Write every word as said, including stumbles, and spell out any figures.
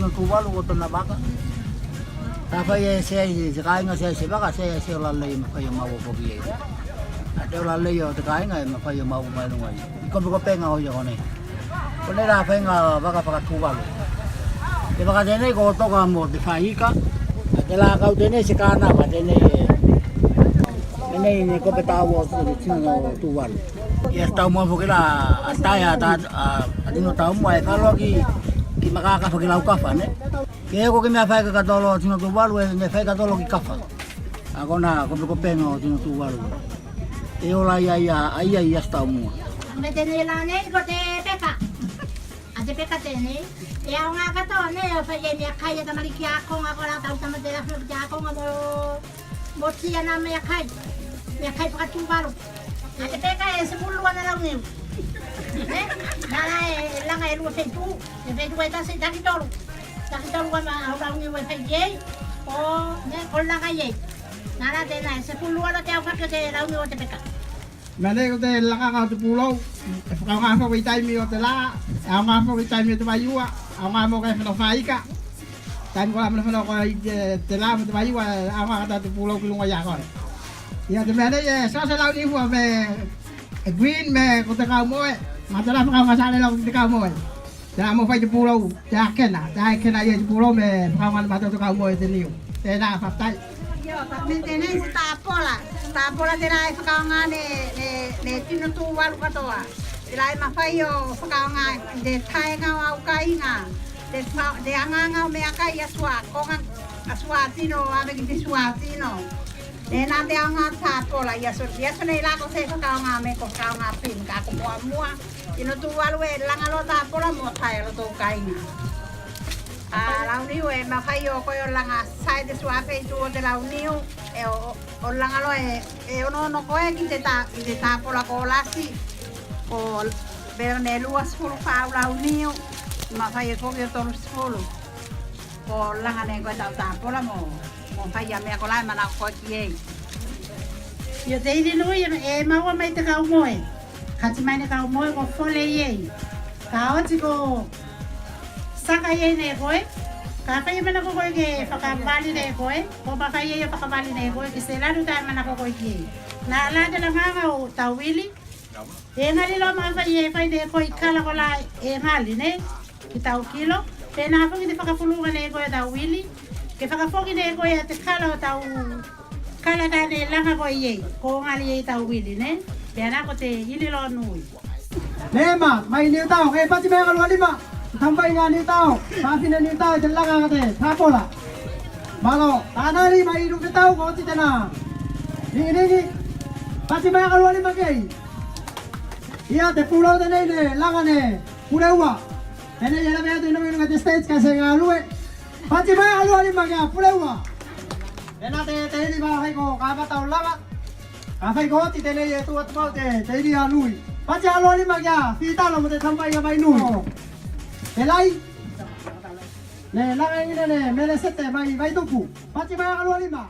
Tuvalu ko tona vaka. Tafai e seai se kaiga, seai se vaka, seai se ola lei e mafai o maua foki ei. A te ola lei o te kaiga e mafai o maua mai luga i kopekopega o ia konei. Konei la faiga vaka faka-Tuvalu. Te vaka tenei ko toka mo te fai ika. A te lakau tenei se kanaka tenei e. Tenei ne kope taua o te tino Tuvalu. Ia taumua foki la a tae a ta a tino taumua e kaloa ki, ki makaka foki lau kafa ne. Ke oko ke mea fai kakatolo o tino Tuvalu e mea fai kakatolo ki kafa. A kona kopekopega o tino Tuvalu. E ola ia ia a ia i aso taumua. Me tenei la nei ko te peka. A te peka tenei e aoga katoa nei o fai ei meakai a tamaliki akoga, ko la tau tama te lafu ki te akoga mo mo tia na meakai, meakai faka-Tuvalu. A te peka e sefulu lua na launiu. Ne? Na la e laga e lua feitu, e feitu e tasi, taki tolu. Taki tolu a ma au launiu e fai ei. O, ne, o laga ei. Na la tena e sefulu lua na te au fake te launiu o te peka. Mea nei ko te lagaga o te pulou, e fakaaoga foki i taimi o te la, e aoga foki i taimi o te vaiua, aoga mo ke fano faika. Taimi ko la mena fano ko i te, te la mo te vaiua, e aoga katoa te pulou ki luga ia koe. Ia te mea nei e so se launiu fua me e green me ko te kaumoe, ma te la fakaaoga sale lau ki te kaumoe. Tela mo fai te pulou, te akena, te akena ia te pulou me fakaaoga ne matou te kaumoe te niu. Tena, fakafetai. Io, me tenei se tapola. Tapola tela e fakaaoga ne, ne, ne tino Tuvalu katoa. Tela e mafai o fakaaoga i te taega o au kaiga. Te fa-, te agaga o meakai a sua, koga a sua tino, ave ki te sua tino. Tena te aoga tapola, i aso, i aso nei la ko se fakaaoga me ko fakaaoga pin, ka ko muamua. Tino Tuvalu e laga loa tapola mo tae lotou kaiga. A launiu e mafai o koe o laga sae te suā feitu o te launiu, e o, o laga loa e, e onoono koe ki te ta, ki te tapola kolasi, ko pela ne lua sefulu fau launiu, mafai e foki o tolu sefulu. Ko laga ne koe tau tapola mo, mo fai a mea kolā e manako koe ki ei. Io, te ili nui e, e maua mai te kaumoe. Kati mai ne kaumoe ko fole i ei. Ka oti ko saka i ei ne koe. Kafai e manako koe ke fakavali ne koe, ko mafai ei o fakavali ne koe ki se lanu tae manako koe ki ei. Na la te lagaga o tauili. E gali loa mafai e fai ne koe i kala kolā e gali ne, ki tau kilo. Penā foki te fakafuluga ne koe o tauili. Ke fakafoki ne koe a te kala o tau kala tae ne laga koe i ei, ko gali ei tauili ne. Penā ko te ili loa nui. Nema mai Niutao, e pati mai a Kalualima. Tampai ga Niutao, fafine Niutao, te laga ga te tapola. Malo, tana lima i Niutao, ko oti tena. Ligi, ligi. Pati mai a Kalualima kei. Ia te pulou tenei ne laga ne Puleua. Tenei e lave atu i Nuiga te States ka se galue. Pati mai a Kalualima ki a Puleua. Tena te, te ili vahai ko kavata o laga. Kafai ko oti tenei e tu atu mau te, te ili a Nui. Pati a Kalualima ki a Fitalo mo te tampai a mai Nui. Te lai. Ne laga igina ne Melesete mai Vaitupu. Pati mai a Kalualima.